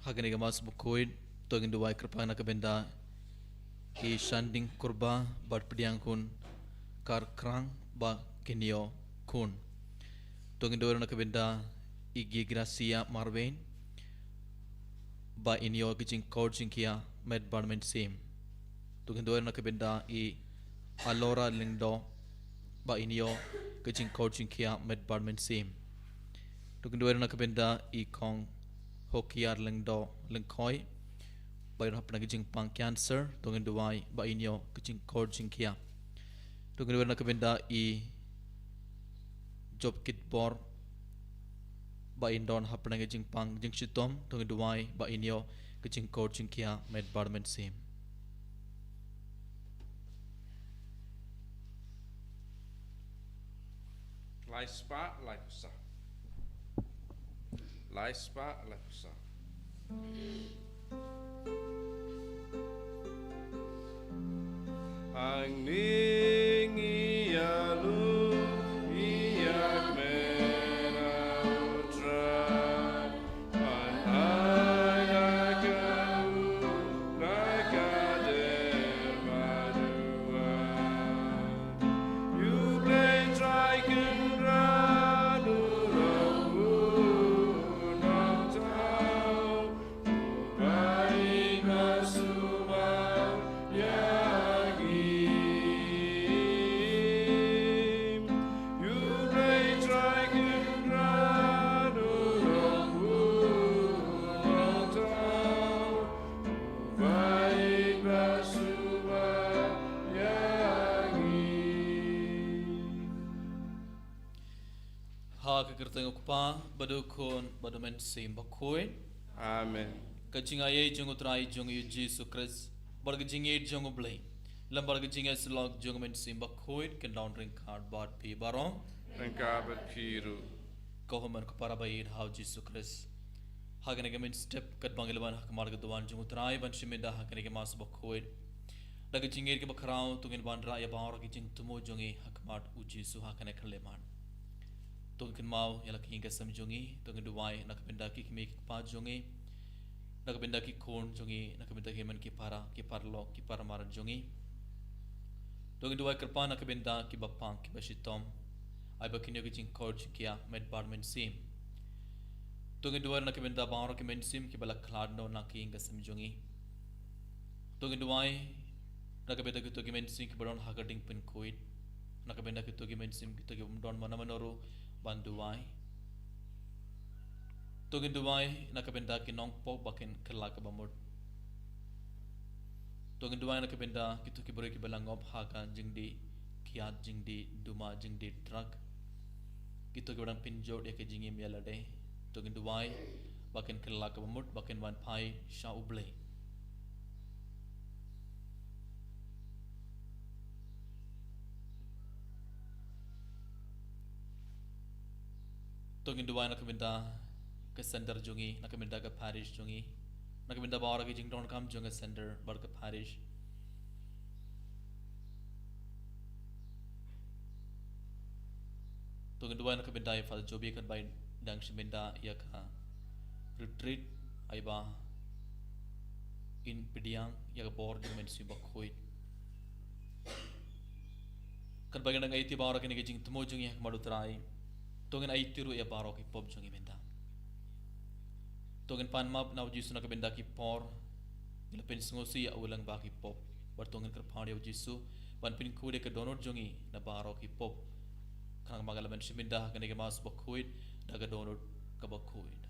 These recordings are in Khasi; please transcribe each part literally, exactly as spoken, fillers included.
Ha kane ka Mass Bakhuid, to ngin duwai kyrpang na ka bynda i Shanding Kurba bad pdiang khun Karkrang ba kin ïoh khun. To ngin duwai na ka bynda i Gi Gracia Marwein ba in ïoh ka jingkoit jingkhiah met bad mynsiem. To ngin duwai na ka bynda i Alora Lyngdoh ba in ïoh ka jingkoit jingkhiah met bad mynsiem. To ngin duwai na ka bynda i Kong Hokiar Lyngdoh Lyngkhoi ba in don hapdeng ka jingpang cancer. To ngin duwai ba in ïoh ka jingkoit jingkhiah. To ngin duwai na ka bynda i Job Kitbor ba in don hapdeng ka jingpang jingshitom. To ngin duwai ba in ïoh ka jingkoit jingkhiah met bad mynsiem. Lai spah lai phew saw. Lai spah lai phew saw. Hangne ngi ïalum ïa men, ah, U Trai. Ha ka kyrteng u Kpa, bad u Khun, bad u Mynsiem Bakhuid. Amen. Ka jingaiei jong u Trai jong ngi u Jisu Khrist, bad ka jingïeit jong u Blei, lem bad ka jingïasyllok jong u Mynsiem Bakhuid, kin long ryngkat bad phi baroh. Ryngkat bad phi ruh. Ko hynmen ko para ba ïeit ha u Jisu Khrist. Ha kane ka mynstep katba ngi la wan ha khmat ka duwan jong u Trai ban shim bynta ha kane ka Mass Bakhuid, da ka jingïeit kaba khraw, to ngin wanrah ïa baroh ki jingthmu jong ngi ha khmat u Jisu ha kane ka khyllipmat. To ngin kynmaw ïa la ka ïing ka sem jong ngi, to ngin duwai na ka bynda ki kmie ki kpa jong ngi, na ka bynda ki khun jong ngi, na ka bynda ki hynmen ki para, ki paralok, ki para mar jong ngi. To ngin duwai kyrpang na ka bynda kiba pang, kiba shitom, ai ba kin ïoh ka jingkoit jingkhiah met bad mynsiem. To ngin duwai na ka bynda baroh ki mynsiem kiba la khlad noh na ka ïing ka sem jong ngi. To ngin duwai na ka bynda kito ki mynsiem kiba don ha ka jingpynkhuid, na ka bynda kito ki mynsiem kito kibym don mano mano ruh ban duwai. To ngin duwai na ka bynda ki nongpop ba kin kylla kaba mut. To ngin duwai na ka bynda kito ki briew kiba la ngop ha ka jingdih kiad, jingdih duma, jingdih drug, kito kiba dang pynjot ïa ka jingim ïa lade. To ngin duwai ba kin kylla kaba mut, ba kin wan phai sha u Blei. To ngin duwai na ka bynda ka center jong ngi, na ka bynda ka parish jong ngi, na ka bynda baroh ki jingdonkam jong ka center bad ka parish. To ngin duwai na ka bynda ïa Father Jobi katba i dang shim bynta ïa ka retreat, ai ba in pdiang ïa ka bor jong u Mynsiem Bakhuid. Katba ngi dang aiti baroh kine ki jingthmu jong ngi ha khmat u Trai, to ngin aiti ruh ïa baroh ki pop jong ngi mynta. To ngin pan map na u Jisu na ka bynda ki por ngi la pynsngewsih ïa u lyngba ki pop. Bad to ngin kyrpad ïa u Jisu ban pynkhuid ïa ka dohnud jong ngi na baroh ki pop. Khnang ba ngi lah ban shim bynta ha kane ka Mass Bakhuid da ka dohnud kaba khuid.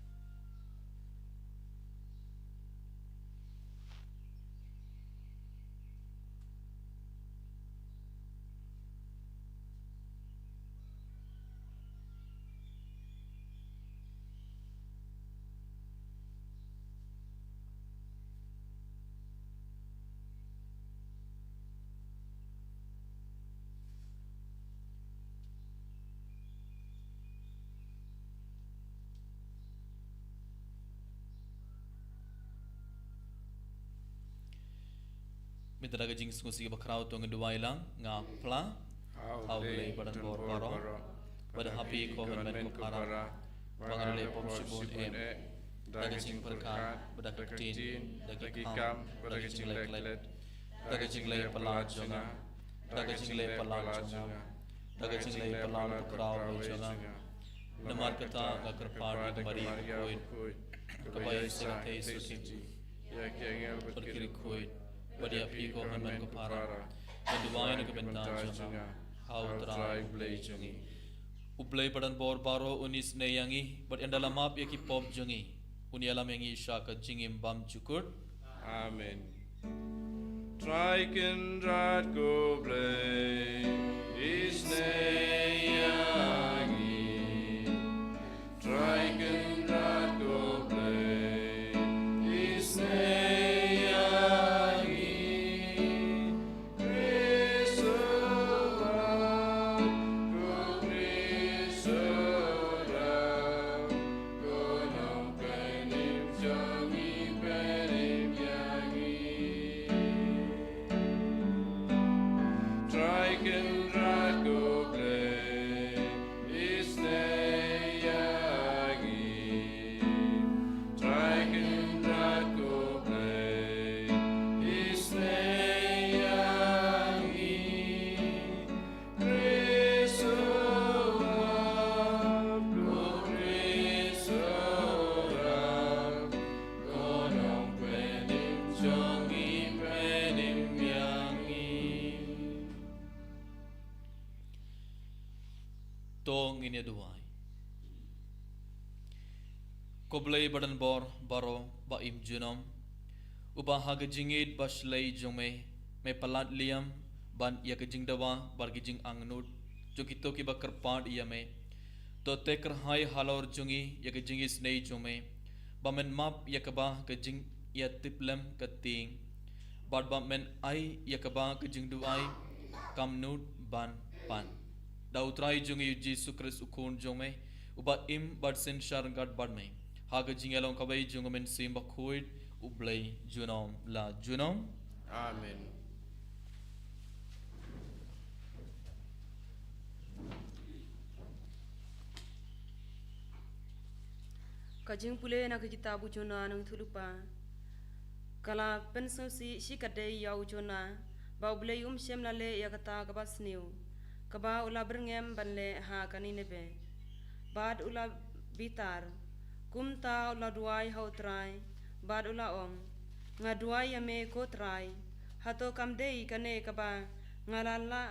Mynta da ka jingsngewsih kaba khraw to ngin duwai lang, nga pla ha u Blei ba don bor baroh, bad ha phi ko hynmen ko para, ba nga la leh pop shibun eh. da ka jingpyrkhat, bad da ka ktien, da ki kam, bad da ka jingleh klet, da ka jingleh palat jong nga, da ka jingleh palat jong nga, da ka jingleh palat ba khraw jong nga. Namar kata nga kyrpad ïa ka Maria bakhuid, kaba ïeit sa ka theisotti, ïa ki angel bad ki riewkhuid, bad ïa phi ko hynmen ko para, ban duwai na ka bynta jong nga ha U Trai U Blei jong ngi. U Blei badonbor baroh un isynei ïa ngi, bad un da la map ïa ki pop jong ngi, un ïalam ïa ngi sha ka jingim bymjukut. Amen. Trai Kynrad ko Blei, isynei ïa ngi. Trai Kynrad ko Blei, isynei ïa ngi. Khrist u ap, ko Khrist u ap, ko Nongpynim jong ngi, pynim ïa ngi. Trai Kynrad ko Blei, isynei ïa ngi. Trai Kynrad ko Blei, isynei ïa ngi. Khrist u ap, ko Khrist u ap, ko Nongpynim jong ngi, pynim ïa ngi. To ngin ïa duwai. Ko Blei badonbor baroh ba im junom, uba ha ka jingïeit bashlei jong me, me palat liam ban ïa ka jingdawa bad ka jingangnud jong kito kiba kyrpad ïa me. To te kyrhai halor jong ngi ïa ka jingisynei jong me, ba men map ïa kaba ka jingïatiplem ka tieng, bad ba men ai ïa kaba ka jingduwai kam nud ban pan. Da U Trai jong ngi U Jisu Khrist U Khun jong me, uba im bad synshar ryngkat bad me ha ka jingïalong kawei jong U Mynsiem Bakhuid, U Blei junom la junom. Amen. Ka jingpule na ka kitab u Jonah nongïathuhlypa. Ka la pynsngewsih shikatdei ïa u Jonah, ba U Blei um shym la leh ïa kata kaba sniew, kaba u la byrngem ban leh ha ka Nineveh. Bad u la bitar, kumta u la duwai ha U Trai, bad u la ong, nga duwai ïa me ko Trai, hato kam dei kane kaba nga la lah,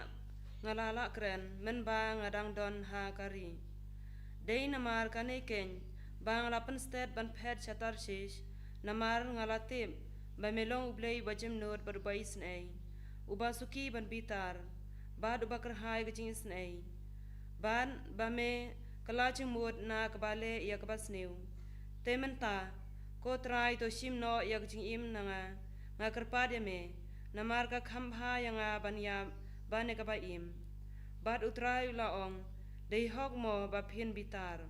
nga la lah kren, mynba nga dang don ha ka ri? Dei namar kane keiñ ba nga la pynstet ban phet sha Tarshish, namar nga la tip ba me long U Blei uba jemnud bad uba isynei, uba suki ban bitar, bad uba kyrhai ka jingisynei, bad ba me kylla jingmut na kaba leh ïa kaba sniew. Te mynta, ko Trai, to shim noh ïa ka jingim na nga, nga kyrpad ïa me, namar ka kham bha ïa nga ban ïap ban ïa kaba im. Bad U Trai u la ong, dei hok mo ba phin bitar?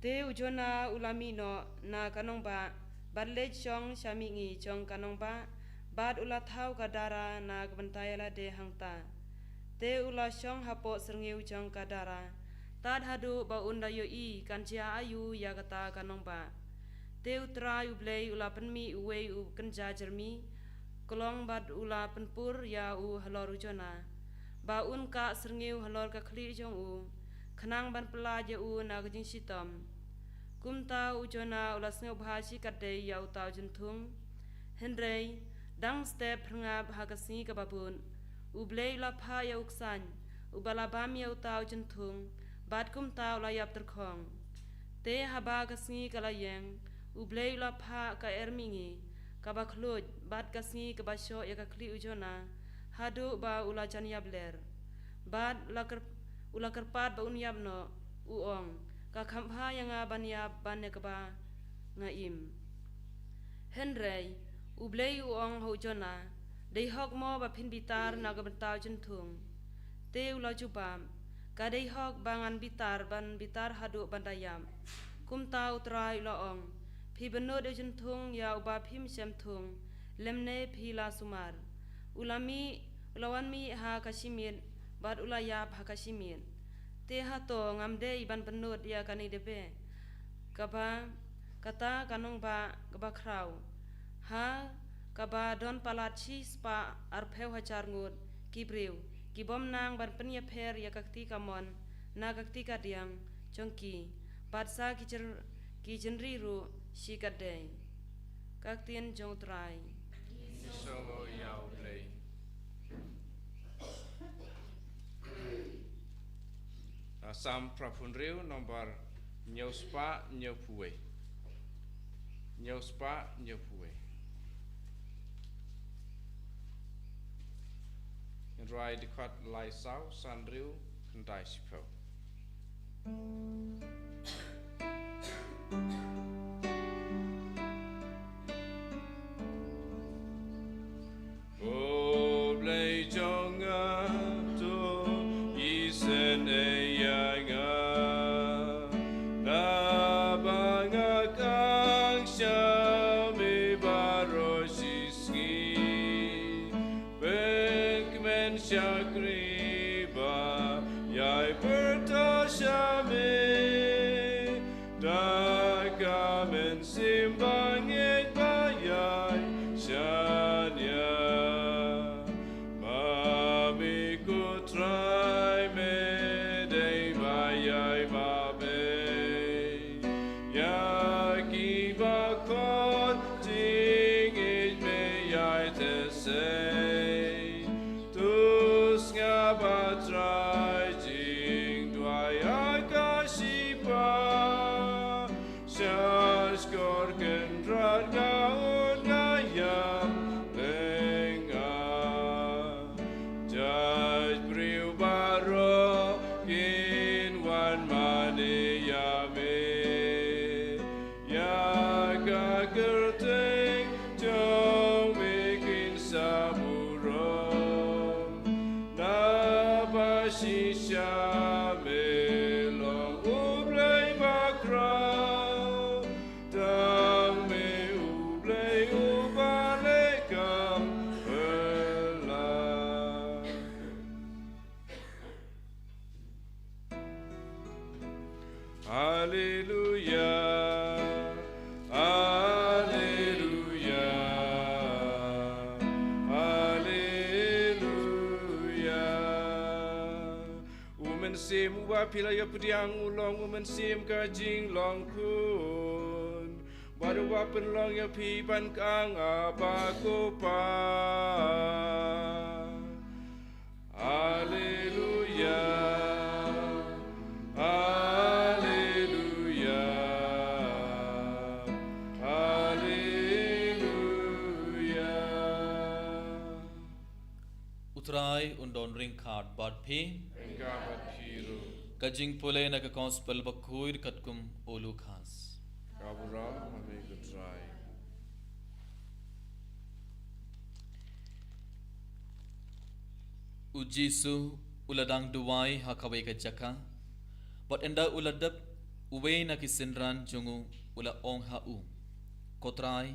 Te u Jonah u la mih noh na ka nongbah, bad leit shong sha mihngi jong ka nongbah, bad u la thaw ka dara na ka bynta ïa lade hangta. Te u la shong hapoh syrngiew jong ka dara, tad haduh ba un da ïohi kan jia aïu ïa kata ka nongbah. Te U Trai U Blei u la pynmih uwei u kynja jyrmi klong bad u la pynpur ïa u halor u Jonah, ba un kah syrngiew halor ka khlieh jong u, khnang ban pyllait ïa u na ka jingshitom. Kumta u Jonah u la sngewbha shikatdei ïa uta u jynthung. Hynrei, dang step phyrngap ha ka sngi kaba bud, U Blei u la phah ïa u ksain, uba la bam ïa uta u jynthung, bad kumta u la ïap tyrkhong. Te haba ka sngi ka la ïeng, U Blei u la phah ka er mihngi kaba khluid, bad ka sngi kaba shoh ïa ka khlieh u Jonah, haduh ba u la jan ïap ler. Bad la kyr-, u la kyrpad ba un ïap noh, u ong, ka kham bha ïa nga ban ïap ban ïa kaba nga im. Hynrei, U Blei u ong ha u Jonah, dei hok mo ba phin bitar na ka bynta u jynthung? Te u la jubab, ka dei hok ba ngan bitar ban bitar haduh ban da ïap. Kumta U Trai u la ong, phi bynnud ïa u jynthung ïa uba phim shym thung, lymne phi la sumar. U la mih, u la wan mih ha ka shimiet, bad u la ïap ha ka shimiet. Te hato ngam dei ban bynnud ïa ka Nineveh, kaba Kata ka nongbah kaba khraw, ha kaba don palat shispah arphew hajar ngut ki briew, ki bym nang ban pynïapher ïa ka kti kamon na ka kti kadiang jong ki, bad sa ki jyn-, ki jynri ruh shikatdei. Ka ktien jong U Trai. Ïa U Blei. Ah, Salm phra phew hynriew, nombar hynñiew spah hynñiew phew wei. Hynñiew spah hynñiew phew wei. Hynriew dkhot lai saw, san hynriew, khyndai shiphew. O Blei jong nga, to isynei ïa nga, naba nga kang sha me baroh shisngi. Pynkmen shakri ba ïai pyrta sha me, da ka mynsiem bangeit ba ïai shaniah. Ma me ko Trai me dei ba ïai map ei ïa kiba khot, jingïeit me ïai test ei. To sngap, A Trai, jingduwai ha ka shipang. Sha shkor kynrad nga un, nga ïam lyngngoh. Jait briew baroh kin wan mane ïa me, ïa ka kyrteng jong me kin sa burom. Naba shisha me long U Blei bakhraw, tang me U Blei uba leh kam phylla. Haleluya, haleluya, haleluya. U Mynsiem uba phi la ïapdiang u long U Mynsiem ka jinglong khun, bad uba pynlong ïa phi ban kang, Abba ko Pa. Haleluya, haleluya, haleluya. U Trai un don ryngkat bad phi. Ryngkat bad phi ruh. Ka jingpule na ka Gospel bakhuid katkum u Lukas. Ka burom ha me ko Trai. U Jisu u la dang duwai ha kawei ka jaka, bad ynda u la dep, uwei na ki synran jong u u la ong ha u, Ko Trai,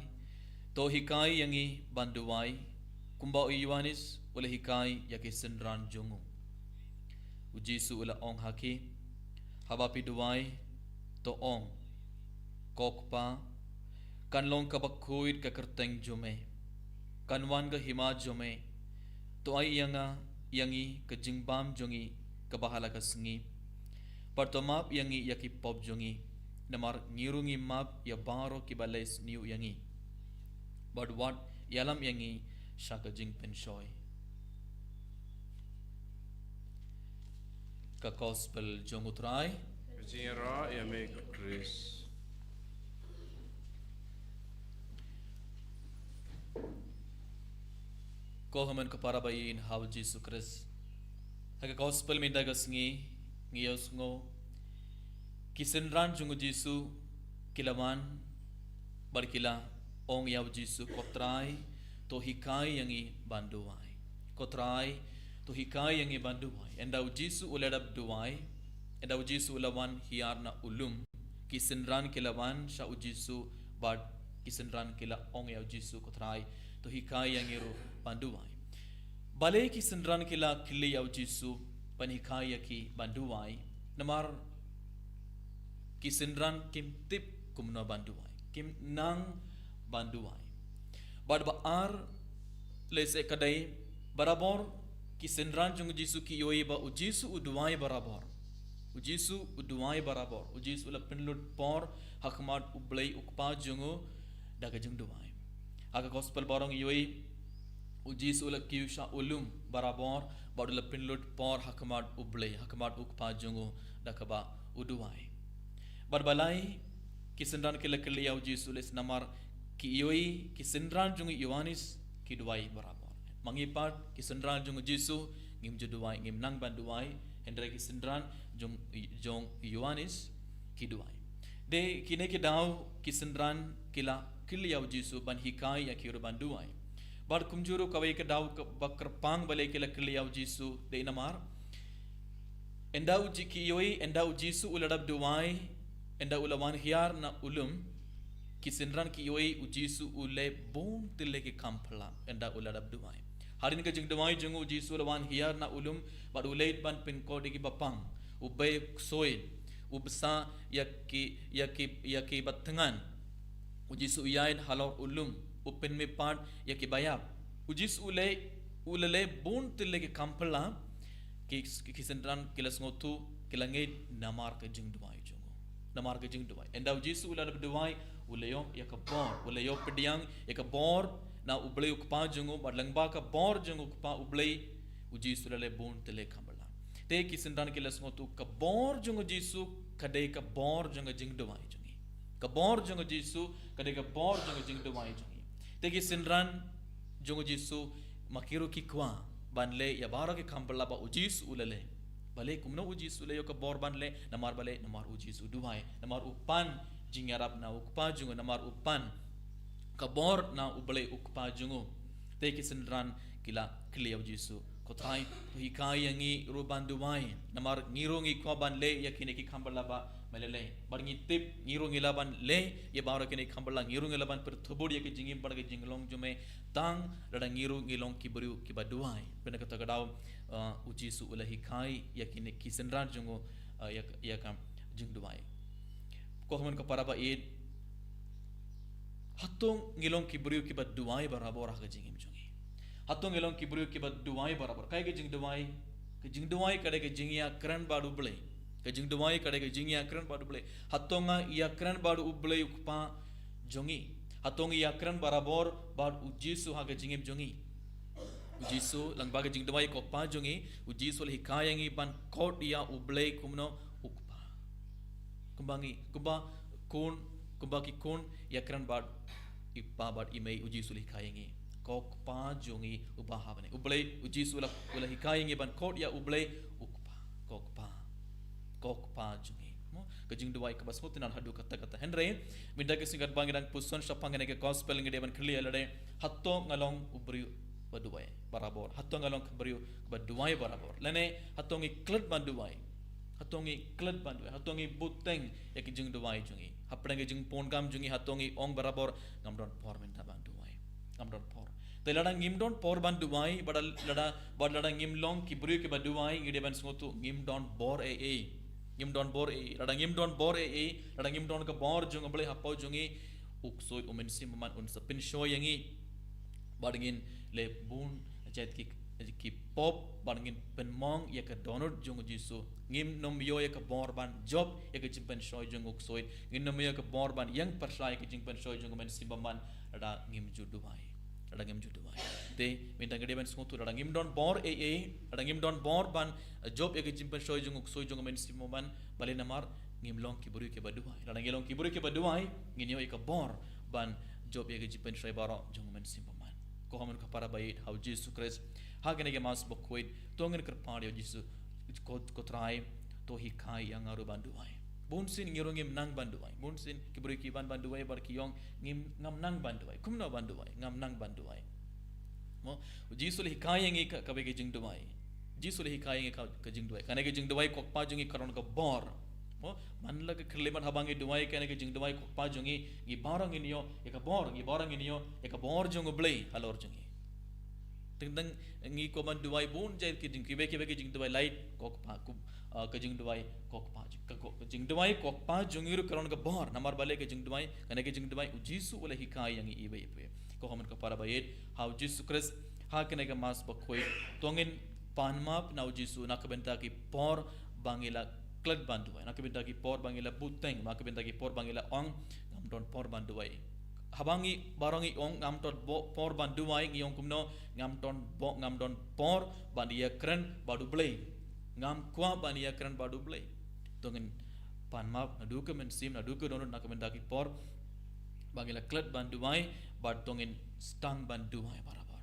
to hikai ïa ngi ban duwai, kumba u Ïoannis u la hikai ïa ki synran jong u. U Jisu u la ong ha ki, Haba phi duwai, to ong, Ko Kpa, kan long kaba khuid ka kyrteng jong me, kan wan ka hima jong me, to ai ïa nga, ïa ngi ka jingbam jong ngi kaba ha la ka sngi, bad to map ïa ngi ïa ki pop jong ngi, namar ngi ruh ngi map ïa baroh kiba leh sniew ïa ngi, bad wat ïalam ïa ngi sha ka jingpynshoi. Ka Gospel jong U Trai. Ka jingïaroh ïa me ko Khrist. Ko hynmen ko para ba ïeit ha U Jisu Khrist. Ha ka Gospel mynta ka sngi ngi ïohsngew ki synran jong U Jisu ki la wan bad ki la ong ïa U Jisu, Ko Trai, to hikai ïa ngi ban duwai. Ko Trai, to hikai ïa ngi ban duwai. Ynda U Jisu u la dep duwai, ynda U Jisu u la wan hiar na u lum, ki synran ki la wan sha U Jisu bad ki synran ki la ong ïa U Jisu, Ko Trai, to hikai ïa ngi ruh ban duwai. Balei ki synran ki la kylli ïa U Jisu ban hikai ïa ki ban duwai? Namar ki synran kim tip kumno ban duwai. Kim nang ban duwai. Bad ba ar, lehse ka dei, barabor ki synran jong u Jisu ki ïohi ba u Jisu u duwai barabor. U Jisu u duwai barabor. U Jisu u la pynlut por ha khmat U Blei U Kpa jong u da ka jingduwai. Ha ka gospel baroh ngi ïohi u Jisu u la kiew sha u lum barabor, bad u la pynlut por ha khmat U Blei, ha khmat U Kpa jong u da kaba u duwai. Bad balei ki synran ki la kylli ïa u Jisu? Lehse namar ki ïohi ki synran jong u Ïoannis ki duwai barabor. Ma ngi pat ki synran jong u Jisu ngim ju duwai, ngim nang ban duwai, hynrei ki synran jong, jong u Ïoannis ki duwai. Te kine ki daw ki synran ki la kylli ïa u Jisu ban hikai ïa ki ruh ban duwai. Bad kumjuh ruh kawei ka daw kaba kyrpang balei ki la kylli ïa u Jisu, dei namar ynda u Ji-, ki ïohi ynda u Jisu u la dep duwai, ynda u la wan hiar na u lum, ki synran ki ïohi u Jisu u leh bun tylli ki kam phylla ynda u la dep duwai. Hadien ka jingduwai jong u, u Jisu u la wan hiar na u lum bad u leit ban pynkut ïa ki bapang, u bei ksuid, u bsa ïa ki, ïa ki, ïa ki bathngan. U Jisu u ïaid halor u lum, u pynmih pat ïa ki baïap. U Jisu u leh, u la leh bun tylli ki kam phylla, ki, ki, ki synran ki la sngewthuh, ki la ngeit namar ka jingduwai jong u. Namar ka jingduwai. Ynda u Jisu u la dep duwai, u la ïoh ïa ka bor, u la ïoh pdiang ïa ka bor na U Blei U Kpa jong u, bad lyngba ka bor jong U Kpa U Blei, u Jisu u la leh bun tylli ki kam phylla. Te ki synran ki la sngewthuh ka bor jong u Jisu ka dei ka bor jong ka jingduwai jong ngi. Ka bor jong u Jisu ka dei ka bor jong ka jingduwai jong ngi. Te ki synran jong u Jisu ma ki ruh ki kwah ban leh ïa baroh ki kam phylla ba u Jisu u la leh. Balei kumno u Jisu u la ïoh ka bor ban leh? Namar balei? Namar u Jisu u duwai. Namar u pan jingïarap na U Kpa jong u, namar u pan ka bor na U Blei U Kpa jong u. Te ki synran ki la kylli ïa u Jisu, Ko Trai, to hikai ïa ngi ruh ban duwai. Namar ngi ruh ngi kwah ban leh ïa kine ki kam phylla ba me la leh. Bad ngi tip ngi ruh ngi lah ban leh ïa baroh kine ki kam phylla, ngi ruh ngi lah ban pyrthuh bud ïa ka jingim bad ka jinglong jong me tang lada ngi ruh ngi long ki briew kiba duwai. Bad na kata ka daw, uh, u Jisu u la hikai ïa kine ki synran jong u, uh, ïa, ïa ka jingduwai. Ko hynmen ko para ba ïeit, hato ngi long ki briew kiba duwai barabor ha ka jingim jong ngi? Hato ngi long ki briew kiba duwai barabor? Kaei ka jingduwai? Ka jingduwai ka dei ka jingïakren bad U Blei. Ka jingduwai ka dei ka jingïakren bad U Blei. Hato nga ïakren bad U Blei U Kpa jong ngi? Hato ngi ïakren barabor bad u Jisu ha ka jingim jong ngi? U Jisu, lyngba ka jingduwai Ko Kpa jong ngi, u Jisu u la hikai ïa ngi ban khot ïa U Blei kumno? U Kpa. Kumba ngi, kumba khun, kumba ki khun ïakren bad i pa bad i mei, u Jisu u la hikai ïa ngi, Ko Kpa jong ngi uba ha bneng. U Blei, u Jisu u la, u la hikai ïa ngi ban khot ïa U Blei U Kpa. Ko Kpa. Ko Kpa jong ngi. Mo, ka jingduwai kaba sngewtynnad haduh katta katta. Hynrei mynta ka sngi katba ngi dang puson shaphang kane ka gospel, ngi dei ban kylli ïa lade, hato nga long u briew ba duwai barabor? Hato nga long ka briew ba duwai barabor? Lane hato ngi klet ban duwai? Hato ngi klet ban duwai? Hato ngi bteng ïa ka jingduwai jong ngi? Hapdeng ka jingpun kam jong ngi hato ngi ong barabor, ngam don por mynta ban duwai? Ngam don por. Te lada ngim don por ban duwai, bad lada, bad lada ngim long ki briew kiba duwai, ngi dei ban sngewthuh ngim don bor ei ei. Ngim don bor ei ei. Lada ngim don bor ei ei, lada ngim don ka bor jong U Blei hapoh jong ngi, u ksuid U Mynsiem Bakhuid un sa pynshoi ïa ngi. Bad ngin leh bun jait ki, ki pop, bad ngin pynmong ïa ka dohnud jong u Jisu. Ngin ym ïoh ïa ka bor ban jop ïa ka jingpynshoi jong u ksuid. Ngin ym ïoh ïa ka bor ban ïeng pyrshah ïa ka jingpynshoi jong U Mynsiem Bakhuid lada ngim ju duwai. Lada ngim ju duwai. Te mynta ngi dei ban sngewthuh, lada ngim don bor ei ei, lada ngim don bor ban, eh, jop ïa ka jingpynshoi jong u ksuid jong U Mynsiem Bakhuid, balei? Namar ngim long ki briew kiba duwai. Lada ngi long ki briew kiba duwai, ngin ïoh ïa ka bor ban jop ïa ka jingpynshoi baroh jong U Mynsiem Bakhuid. Ko hynmen ko para ba ïeit ha u Jisu Khrist, ha kane ka Mass Bakhuid, to ngin kyrpad ïa u Jisu, Ko, Ko Trai, to hikai ïa nga ruh ban duwai. Bunsien ngi ruh ngim nang ban duwai. Bunsien ki briew ki wan ban duwai bad ki ong, ngim, ngam nang ban duwai. Kumno ban duwai? Ngam nang ban duwai. Mo, u Jisu u la hikai ïa ngi ka, kawei ka jingduwai. U Jisu u la hikai ïa ngi ka, ka jingduwai. Kane ka jingduwai Ko Kpa jong ngi ka don ka bor. Mo, man la ka khyllipmat haba ngi duwai kane ka jingduwai Ko Kpa jong ngi, ngi baroh ngin ïoh ïa ka bor, ngi baroh ngin ïoh ïa ka bor jong U Blei halor jong ngi. Teng teng ngi kwah ban duwai bun jait ki jing, kiwei kiwei ki jingduwai, lait Ko Kpa, Ko, Ah, ka jingduwai ko Kpa, ka, ko, ka jingduwai ko Kpa jong ngi ruh ka long ka bor, namar balei ka jingduwai, kane ka jingduwai u Jisu u la hikai ïa ngi iwei pa iwei. Ko hynmen ko para ba ïeit ha u Jisu Khrist, ha kane ka Mass Bakhuid, to ngin pan map na u Jisu na ka bynta ki por ba ngi la klet ban duwai, na ka bynta ki por ba ngi la buteng, na ka bynta ki por ba ngi la ong, ngam don por ban duwai. Haba ngi baroh ngi ong ngam don por ban duwai, ngi ong kumno, ngam don, ngam don por ban ïakren bad U Blei. Ngam kwah ban ïakren bad U Blei. To ngin pan map naduh ka mynsiem, naduh ka dohnud, na ka bynta ki por ba ngi la klet ban duwai, bad to ngin sdang ban duwai barabor.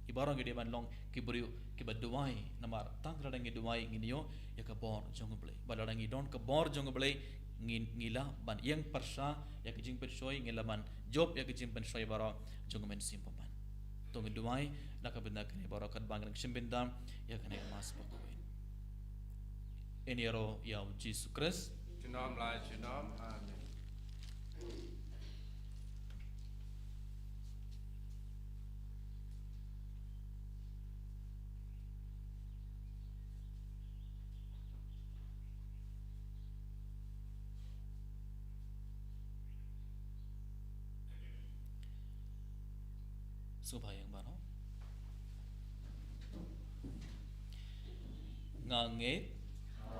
Ngi baroh ngi dei ban long ki briew kiba duwai, namar tang lada ngi duwai ngin ïoh ïa ka bor jong U Blei. Bad lada ngi don ka bor jong U Blei, ngi, ngi lah ban ïeng pyrshah ïa ka jingpynshoi, ngi lah ban jop ïa ka jingpynshoi baroh jong U Mynsiem Bakhuid. To ngin duwai na ka bynta kane baroh katba ngi dang shim bynta ïa kane ka Mass Bakhuid. Ngin ïaroh ïa u Jisu Khrist. Junom la junom. Amen. Sngewbha ïa ngi baroh. Nga ngeit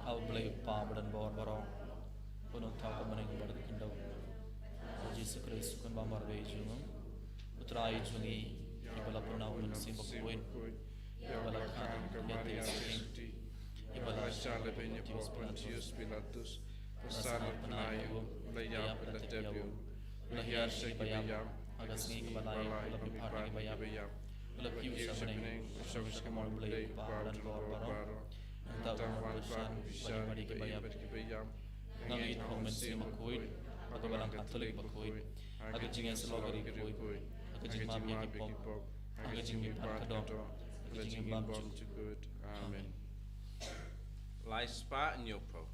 ha U Blei U Kpa badonbor baroh, U Nongthaw ka bneng bad ka khyndew, U Jisu Khrist u Khun bamar ba ïeit jong U Trai jong ngi, uba la pynlong da U Mynsiem Bakhuid, uba la khang ha ka Maria Theisotti, uba la shah lehbeiñ hapoh Pontius Pilatus, ba la sat bad pynïap, ba la ïap bad la tep ïa u, ba la hiar sha kiba ïap, ha ka sngi kaba lai u la pynphad na kiba ïap, u la kiew sha bneng, u shong sha ka mon U Blei U Kpa badonbor baroh. Nangta u wan ban bishar bad ïa kiba ïap. Nga ngeit ha U Mynsiem Bakhuid, ha ka Balang Katholik bakhuid, ha ka jingïasyllok ïa ki riewkhuid, ha ka jingmap ïa ki pop, ha ka jingmihpat ka doh, ha ka jingim bymjukut. Amen. Lai spah hynñiew phew.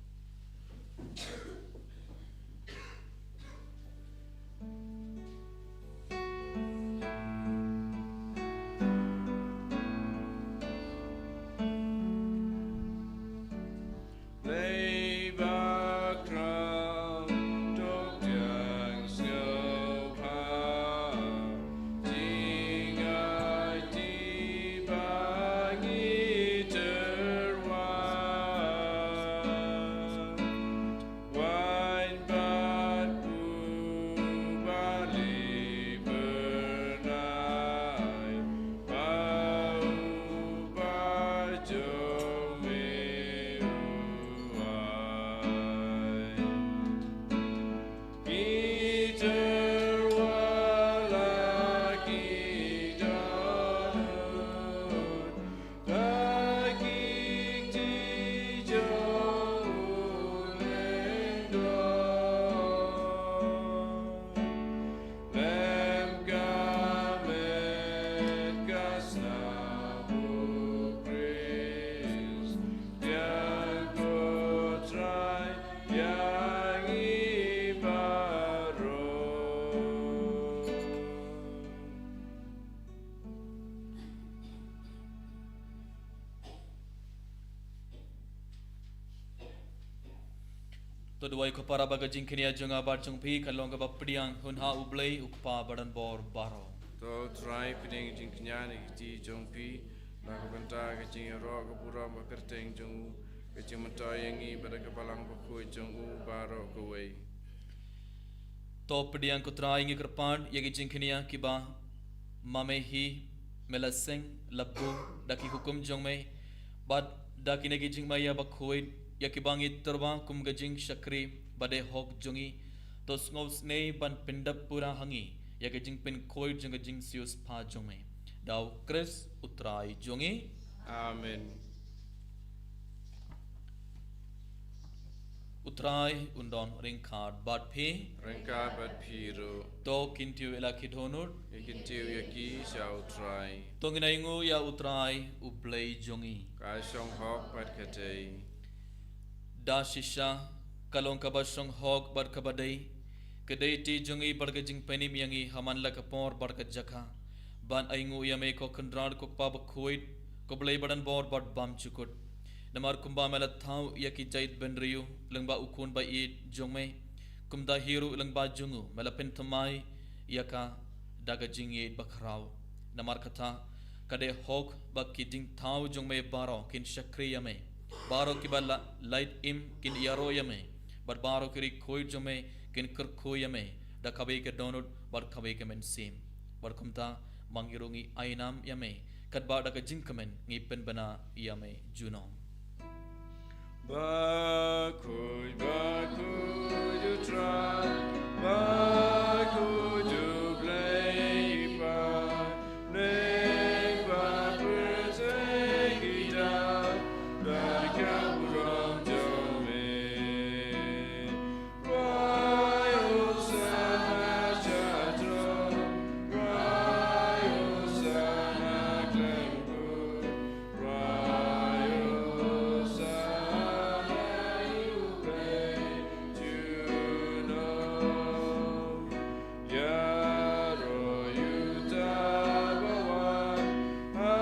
To duwai ko para ba ka jingkñia jong nga bad jong phi kan long kaba pdiang hun ha U Blei U Kpa badonbor baroh. To Trai pdiang jingkñia na ki kti jong phi na ka bynta ka jingïaroh ka burom ba kyrteng jong u, ka jingmyntoi ïa ngi bad ka Balang Bakhuid jong u baroh kawei. To pdiang ko Trai, ngi kyrpad ïa ki jingkñia kiba ma me hi me la seng la buh da ki hukum jong me bad da kine ki jingmaïa bakhuid, ïa kiba ngi tyrwa kum ka jingshakri ba dei hok jong ngi. To sngewsynei ban pyndap pura ha ngi ïa ka jingpynkhuid jong ka jingsiewspah jong me. Da U Khrist U Trai jong ngi. Amen. U Trai un don ryngkat bad phi. Ryngkat bad phi ruh. To kyntiew ïa la ki dohnud. Ngi kyntiew ïa ki sha U Trai. To ngin ainguh ïa U Trai U Blei jong ngi. Ka shong hok bad ka dei. Da shisha ka long kaba shong hok bad kaba dei, ka dei ti jong ngi bad ka jingpynim ïa ngi ha man la ka por bad ka jaka ban ainguh ïa me ko Kynrad ko Kpa Bakhuid, ko Blei badonbor bad bymjukut. Namar kumba me la thaw ïa ki jait bynriew lyngba u Khun ba ïeit jong me, kumta hi ruh lyngba jong u me la pynthymmai ïa ka da ka jingïeit bakhraw. Namar kata, ka dei hok ba ki jingthaw jong me baroh kin shakri ïa me, baroh kiba la lait im kin ïaroh ïa me, bad baroh ki riewkhuid jong me kin kyrkhu ïa me da kawei ka dohnud bad kawei ka mynsiem. Bad kumta, ma ngi ruh ngi ai nam ïa me, katba da ka jingkmen ngi pynbna ïa me junom. Bakhuid, bakhuid U Trai, bakhuid U Blei i Kpa, neng ba pyrthei ki dap da ka burom jong me. Cry Hosanna sha throne, cry Hosanna khlem kut, cry Hosanna ïa U Blei junom. Ïaroh ïa uta ba wan ha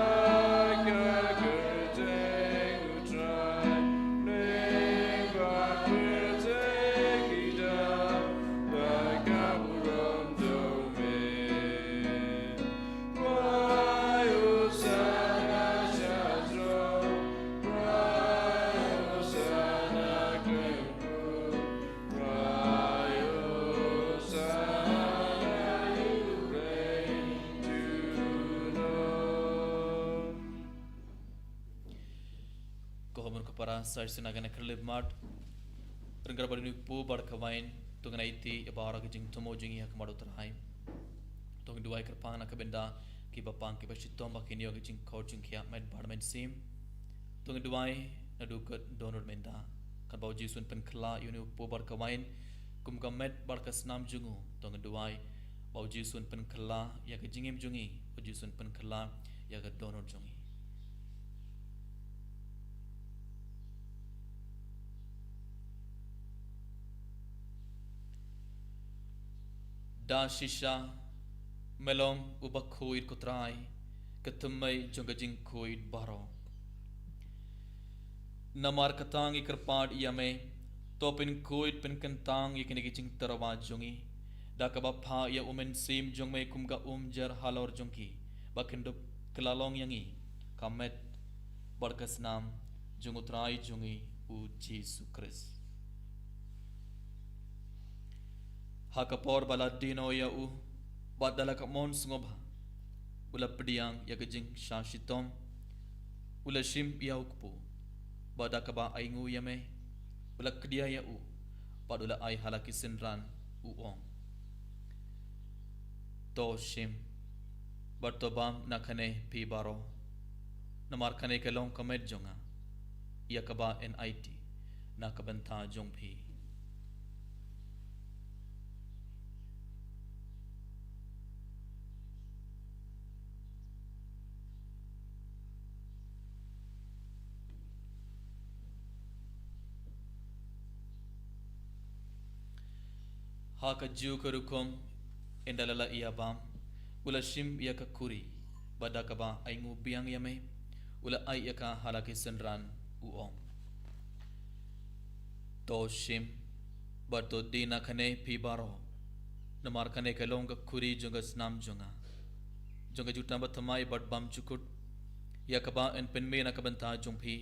ka kyrteng U Trai, neng ba pyrthei ki dap da ka burom jong me. Cry Hosanna sha throne, cry Hosanna khlem kut, cry Hosanna ïa U Blei junom. Ko hynmen ko para, sa shisien ngan khyllipmat. Ryngkat bad une u kpu bad ka wain, to ngin aiti ïa baroh ki jingthmu jong ngi ha khmat U Trai. To ngin duwai kyrpang na ka bynta kiba pang kiba shitom ba kin ïoh ka jingkor jingkhiah met bad mynsiem. To ngin duwai naduh ka dohnud mynta. Katba U Jisu un pynkylla ïa une u kpu bad ka wain kum ka met bad ka snam jong u, to ngin duwai ba U Jisu un pynkylla ïa ka jingim jong ngi, U Jisu un pynkylla ïa ka dohnud jong ngi. Da shisha me long u bakhuid, ko Trai, ka thymmei jong ka jingkhuid baroh. Namar kata ngi kyrpad ïa me, to pynkhuid pynkyntang ïa kine ki jingtyrwa jong ngi da kaba phah ïa u Mynsiem jong me kum ka umjar halor jong ki, ba kin dup kylla long ïa ngi ka met bad ka snam jong U Trai jong ngi U Jisu Khrist. Ha ka por ba la die noh ïa u, bad da la ka mon sngewbha, u la pdiang ïa ka jingshah shitom, u la shim ïa u kpu, bad da kaba ainguh ïa me, u la kdia ïa u, bad u la ai ha la ki synran, u ong: To shim bad to bam na kane phi baroh, namar kane ka long ka met jong nga, ïa kaba yn aiti na ka bynta jong phi. Ha kajuh ka rukom, ynda la la ïa bam, u la shim ïa ka khuri, bad da kaba ainguh biang ïa me, u la ai ïa ka ha la ki synran, u ong: To shim bad to die na kane phi baroh, namar kane ka long ka khuri jong ka snam jong nga, jong ka jutang bathymmai bad bymjukut, ïa kaba yn pynmih na ka bynta jong phi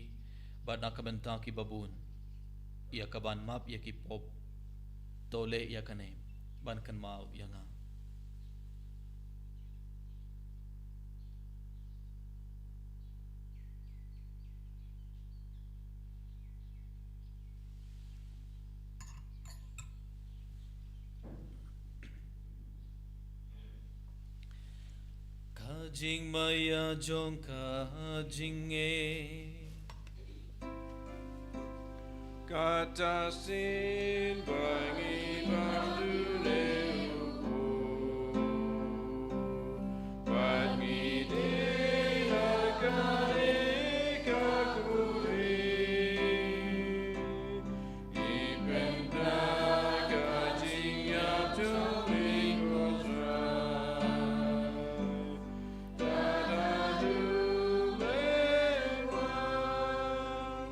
bad na ka bynta kiba bun, ïa kaban map ïa ki pop. To leh ïa kane ban kynmaw ïa nga. Ka jingmaïa jong ka jingngeit. Kata shisien ba ngi bam dune u kpu, bad ngi die na kane ka khuri, ngi pynbna ka jingïap jong me, ko Trai. Lada u me wan,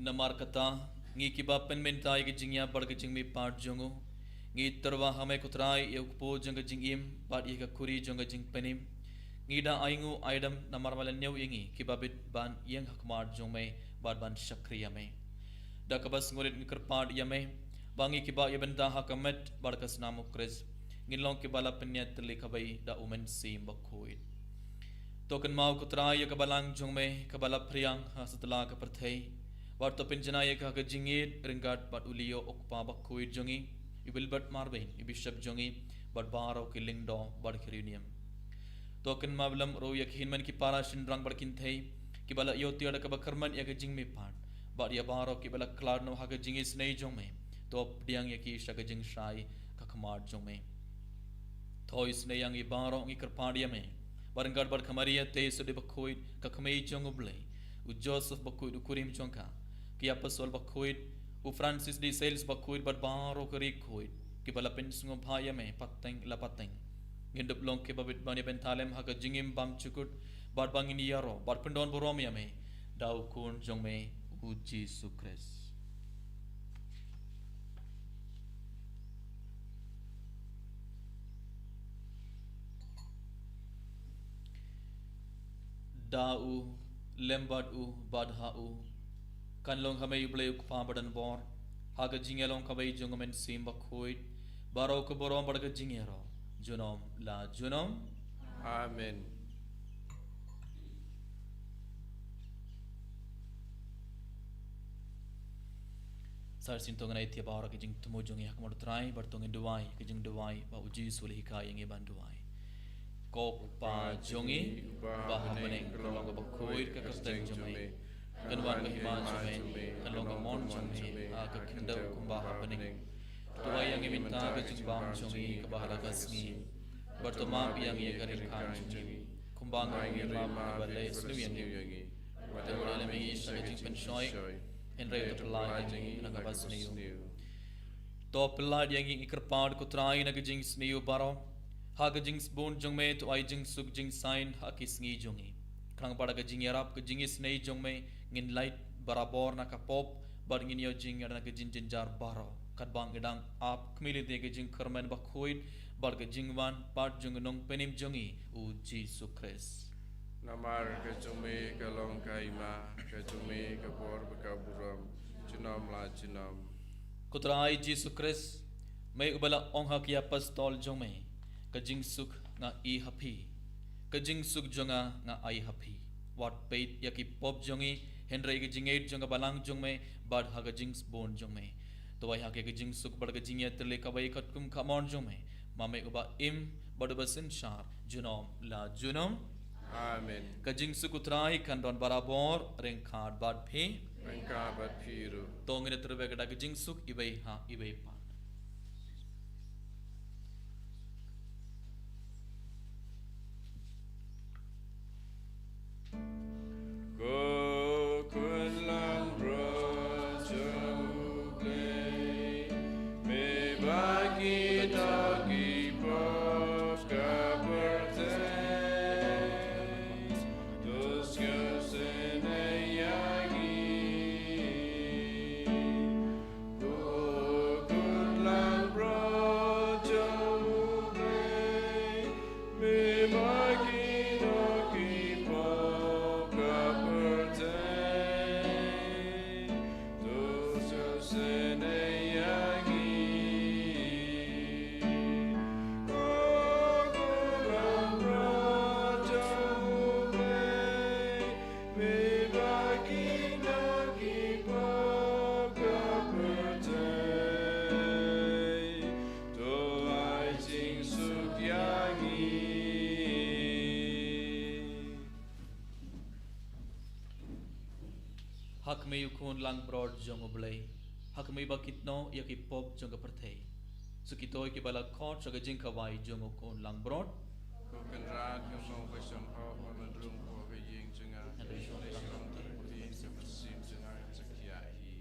Namar kata, ngi kiba pynmynta ïa ka jingïap bad ka jingmihpat jong u, ngi tyrwa ha me ko Trai ïa u kpu jong ka jingim bad ïa ka khuri jong ka jingpynim. Ngi da ainguh aidam namar me la ñiew ïa ngi kiba bit ban ïeng ha khmat jong me bad ban shakri ïa me. Da kaba sngewrit ngi kyrpad ïa me ba ngi kiba ïa bynta ha ka met bad ka snam u Khrist ngin long kiba la pynïaid tylli kawei da u Mynsiem Bakhuid. To kynmaw ko Trai ïa ka balang jong me kaba la phriang ha satlak ka pyrthei. Bad to pynjanai ïa ka ha ka jingïeit ryngkat bad u Leo u kpa bakhuid jong ngi, u Wilbert Marvin u bishop jong ngi, bad baroh ki lyngdoh bad ki riewniam. To kynmaw lem ruh ïa ki hynmen ki para shynrang bad kynthei kiba la ïoh tiar da kaba kyrmen ïa ka jingmihpat bad ïa baroh kiba la khlad noh ha ka jingisynei jong me. To pdiang ïa ki sha ka jingshai ka khmat jong me. To isynei ïa ngi baroh ngi kyrpad ïa me. Bad ryngkat bad ka Maria te sdei bakhuid ka kmie jong u Blei, u Joseph bakhuid u kurim jong ka, ki apostol bakhuid, u Francis de Sales bakhuid bad baroh ki riewkhuid kiba la pynsngewbha ïa me pateng la pateng. Ngin dup long kiba bit ban ïa bynta lem ha ka jingim bymjukut bad ba ngin ïaroh bad pyndon burom ïa me da u Khun jong me u Jisu Khrist. Da u, lem bad u, bad ha u, kan long ha me u Blei u Kpa badonbor, ha ka jingïalong kaba ïeit jong u Mynsiem Bakhuid, baroh ka burom bad ka jingïaroh junom la junom. Amen. Sa shisien to ngin ai ïa baroh ka jingthmu jong ngi ha khmat u Trai, bad to ngin duwai ka jingduwai ba u Jisu u la hikai ïa ngi ban duwai. Ko Kpa jong ngi uba ha bneng, kan long kaba khuid ka kyrteng jong me, kan wan ka hima jong me, kan long ka mon jong me ha ka khyndew kumba ha bneng. To ai ïa ngi mynta ka jingbam jong ngi kaba ha la ka sngi, bad to map ïa ngi ïa ka riewkhuid jong ngi, kumba ngi ruh ngi map ïa kiba leh sniew ïa ngi. Wat leh ngi leit sha ka jingpynshoi, hynrei to pyllait ïa ngi na kaba sniew. To pyllait ïa ngi, ngi kyrpad ko Trai, na ka jingsniew baroh. Ha ka jingsbun jong me to ai jingsuk jingsaiñ ha ki sngi jong ngi. Khnang ba da ka jingïarap ka jingisynei jong me ngin lait barabor na ka pop bad ngin ïoh jingïada na ka jingjynjar baroh, katba ngi dang ap khmih lynti ka jingkyrmen bakhuid bad ka jingwan pat jong u Nongpynim jong ngi u Jisu Khrist. Namar ka jong me ka long ka hima, ka jong me ka bor bad ka burom junom la junom. Ko Trai Jisu Khrist, me uba la ong ha ki apostol jong me, ka jingsuk nga ai ha phi, ka jingsuk jong nga nga ai ha phi. Wat peit ïa ki pop jong ngi, hynrei ka jingngeit jong ka balang jong me bad ha ka jingsbun jong me. To ai ha ki ka jingsuk bad ka jingïatylli kaba ïeit katkum ka mon jong me, ma me uba im bad uba synshar junom la junom. Amen. Ka jingsuk u Trai kan don barabor ryngkat bad phi. Ryngkat bad phi ruh. To ngin ïatreilang da ka jingsuk iwei ha iwei pat. Ko Khun langbrot jong U Blei, me ba ki doh ki pop ka pyrthei, to sngewsynei ïa ngi. Ko Khun langbrot jong U Blei, me ba ki doh ki pop ka pyrthei, to sngewsynei ïa ngi. Ko Khun langbrot jong U Blei, me ba ki doh ki pop ka pyrthei, to ai jingsuk ïa ngi. Ha khmih, U Khun langbrot jong U Blei, ha khmih ba ki doh ïa ki pop jong ka pyrthei. Sa kito kiba la khot sha ka jingkhawai jong U Khun langbrot. Ko Kynrad, ngam ong ba shong hok, ba men rung hapoh ka ïing jong nga, hynrei shong tang ka ktien, ka mynsiem jong nga kan sa khia hi.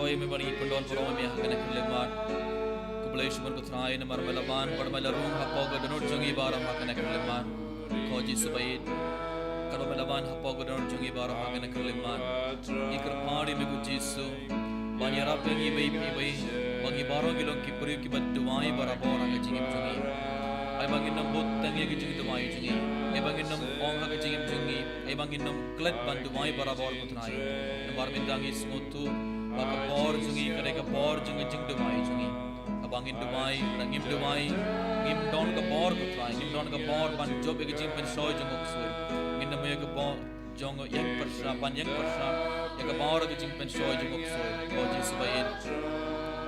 Oi, me bad ngi pyndon burom ïa me ha kane ka khyllipmat. Khublei shibun ko Trai namar me la wan bad me la rung hapoh ka dohnud jong ngi baroh ha kane ka khyllipmat. Ko Jisu ba ïeit, katba me la wan hapoh ka dohnud jong ngi baroh ha kane ka khyllipmat, ngi kyrpad ïa me ko Jisu ban ïarap ïa ngi iwei pa iwei, ba ngi baroh ngi long ki briew kiba duwai barabor ha ka jingim jong ngi. Ai ba ngin nym bud tang ïa ka jingduwai jong ngi. Ai ba ngin nym ong ha ka jingim jong ngi, ai ba ngin nym klet ban duwai barabor ko Trai. Namar mynta ngi sngewthuh ba ka por jong ngi ka dei ka por jong ka jingduwai jong ngi. Haba ngin duwai, lada ngim duwai, ngim don ka bor ko Trai, ngim don ka bor ban jop ïa ka jingpynshoi jong u ksuid. Ngin nym ïoh ïa ka bor jong ïeng pyrshah, ban ïeng pyrshah ïa ka bor ka jingpynshoi jong u ksuid. Ko Jisu ba ïeit,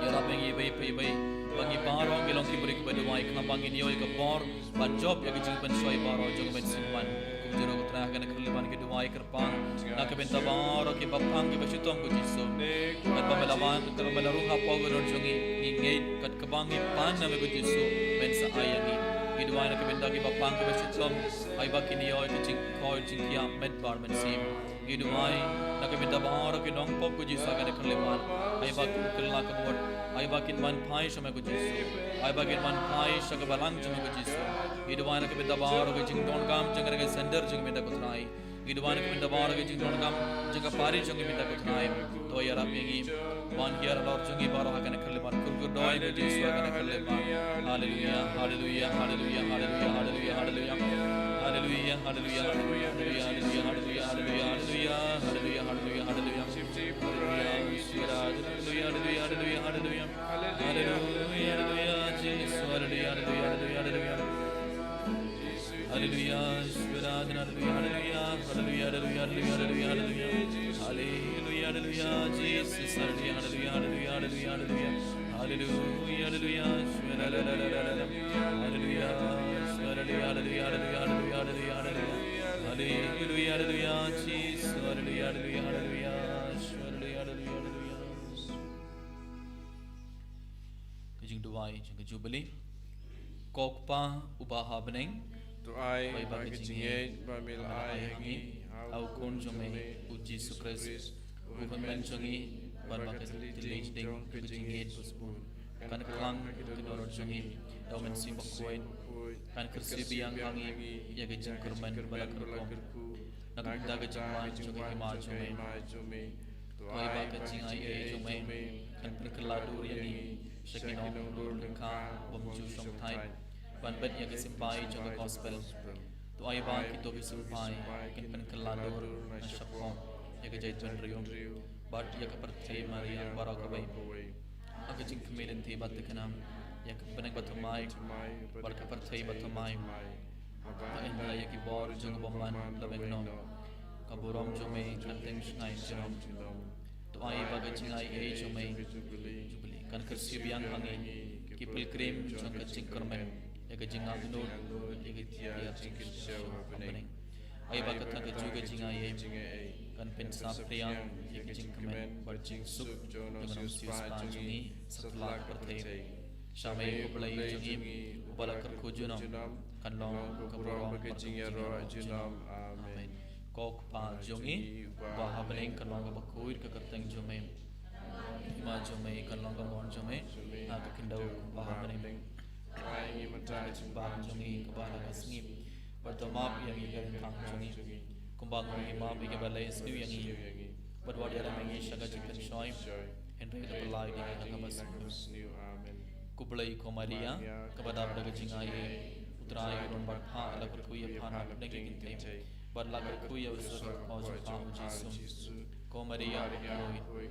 ïarap ïa ngi iwei pa iwei ba ngi baroh ngi long ki briew kiba duwai, khnang ba ngin ïoh ïa ka bor ban jop ïa ka jingpynshoi baroh jong ka mynsiem. Kumjuh ruh ko Trai, ha kane ka khyllipmat ngi duwai kyrpang na ka bynta baroh kiba pang kiba shitom ko Jisu. Katba me la wan, katba me la rung hapoh ka dohnud jong ngi, ngi ngeit kat kaba ngi pan na me ko Jisu, men sa ai ïa ngi. Ngi duwai na ka bynta kiba pang kiba shitom, ai ba kin ïoh ïa ka jingkoit jingkhiah met bad mynsiem. Ngi duwai na ka bynta baroh ki nongpop ko Jisu ha kane ka khyllipmat, ai ba kin kylla ka mut, ai ba kin wan phai sha me ko Jisu, ai ba kin wan phai sha ka balang jong me ko Jisu. Ngi duwai na ka bynta baroh ki jingdonkam jong ka sender jong me mynta ko Trai. Ngi duwai na ka bynta baroh ki jingdonkam jong ka parish jong me mynta ko Trai. To ïarap ïa ngi ban hiar halor jong ngi baroh ha kane ka khyllipmat. Kyrkhu doi ko Jisu ha kane ka khyllipmat. Haleluya, haleluya, haleluya, haleluya, haleluya, haleluya. Haleluya, haleluya, haleluya, haleluya, haleluya, haleluya, haleluya, haleluya, haleluya, haleluya. Haleluya, haleluya, haleluya, haleluya, haleluya. Haleluya, haleluya, Jisu, haleluya, haleluya, haleluya, haleluya. Haleluya, Jisu, haleluya, haleluya, haleluya, haleluya, haleluya, haleluya, haleluya. Haleluya, haleluya, Jisu, haleluya, haleluya, haleluya, haleluya, haleluya. Haleluya, haleluya, Jisu, haleluya, haleluya, haleluya, haleluya, haleluya, haleluya, haleluya. Haleluya, haleluya, Jisu, haleluya, haleluya, haleluya, Jisu, haleluya, haleluya, haleluya. Ka jingduwai jong ka Jubilee. Ko Kpa uba ha bneng, to ai ba ka jingngeit ba me la ai ha ngi ha u Khun jong me u Jisu Khrist, u Khun jong ngi, bad ba ka tyrli jong ka jingngeit ba sbun kan klang ha ki dohnud jong ngi da u Mynsiem Bakhuid, kan kyrsiew biang ha ngi ïa ka jingkyrmen ba la kyrkhu na ka bynta ka jingwan jong ka hima jong me. To ai ba ka jingaiei jong me kan pynkylla dur ïa ngi sha ki nongdur lyngkha bym ju shongthait ban bit ïa ka symbai jong ka gospel. To ai ba kito ki symbai kin pynkylla dur na shapoh ïa ka jaitbynriew bad ïa ka pyrthei mariang baroh kawei. Ha ka jingkhmih lynti bad thikna ïa ka bneng bathymmai bad ka pyrthei bathymmai. Ba ynda ïa ki bor jong ka bymman la bynnoh, ka burom jong me kan teng shngaiñ junom. To ai ba ka jingaiei jong me Jubilee kan kyrsiew biang ha ngi ki pilgrim jong ka jingkyrmen ïa ka jingangnud ïa ka tiar jingkyrsiew ha bneng. Ai ba kata kajuh ka jingaiei kan pynsaphriang ïa ka jingkmen bad jingsuk jong u nongsiewspah jong ngi satlak pyrthei. Sha me ko Blei jong ngi uba la kyrkhu junom, kan long ka burom bad ka jingïaroh junom. Amen. Ko Kpa jong ngi uba ha bneng, kan long kaba khuid ka kyrteng jong me. Hima jong me kan long ka mon jong me ha ka khyndew kaba ha bneng. Ai ngi mynta ka jingbam jong ngi kaba ha ka sngi. Bad to map ïa ngi ka ryngkang jong ngi, kumba ngi map ïa kiba leh sniew ïa ngi. Bad wat ïalam ïa ngi sha ka jingpynshoi, hynrei to pyllait ïa ngi na kaba sniew. Amen. Khublei ko Maria, kaba dap da ka jingaiei, u Trai u don bad pha, la kyrkhu ïa pha na pdeng ki kynthei, bad la kyrkhu ïa u sar jong pha u Jisu. Ko Maria,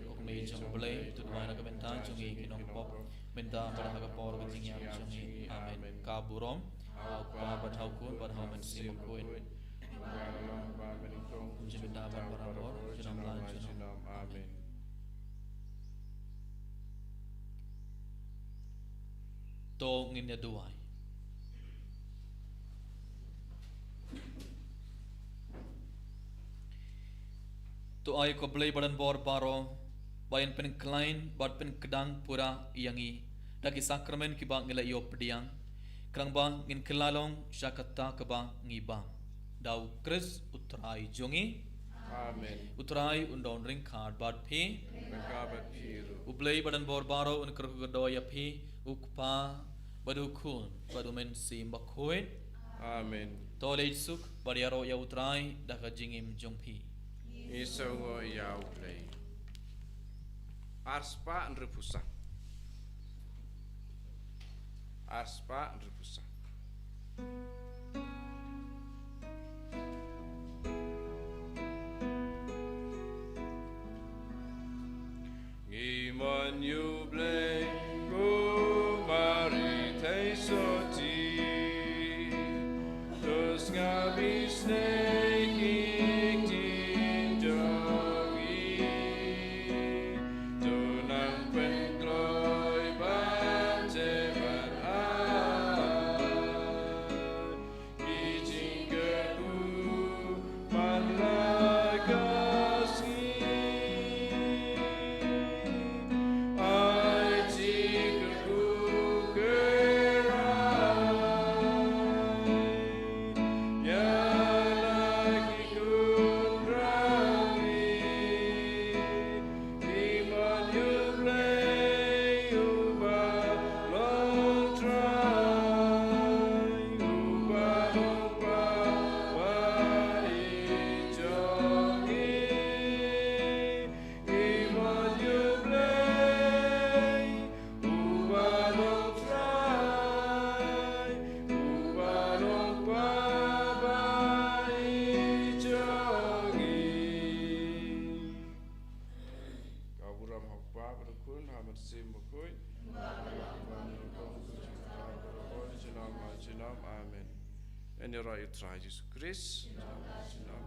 ko Kmie jong u Blei, to duwai na ka bynta jong ngi ki nongpop, mynta bad ha ka por ka jingïap jong ngi. Amen. Ka burom ha u Kpa bad ha u Khun bad ha u Mynsiem Bakhuid. Kumjuh mynta bad barabor, junom la junom. Amen. To ngin ïa duwai. To ai ko Blei ba don bor baroh, ba yn pynkhlaiñ bad pynkdang pura ïa ngi da ki sakramen kiba ngi la ïoh pdiang, khnang ba ngin kylla long sha kata kaba ngi bam. Da u Khrist u Trai jong ngi. Amen. U Trai un don ryngkat bad phi. Ryngkat bad phi ruh. U Blei ba don bor baroh un kyrkhu kyrdoh ïa phi, u Kpa, bad u Khun, bad u Mynsiem Bakhuid. Amen. To leit suk, bad ïaroh ïa u Trai da ka jingim jong phi. Ngi sngewnguh ïa u Blei. Arspah hynriewphew san. Arspah hynriewphew san. Ngi mon ïa u Blei, ko Mari thei sotti. To sngap isynei ki ktien jong ngi. To nang pynkloi ban jai ban ai. Ki jingkyrkhu man la ka sngi. Ai jingkyrkhu kyrhai ïa la ki khun rangbah. Ngi mon ïa u Blei uba long Trai, uba long Kpa ba ïeit jong ngi. Ngi mon ïa u Blei uba long Trai, uba long Kpa ba ïeit jong ngi. Ka burom ha u Kpa bad u Khun bad u Mynsiem Bakhuid. Junom ha junom. Amen. Yn ïaroh ïa u Trai Jisu Khrist. Junom ha junom.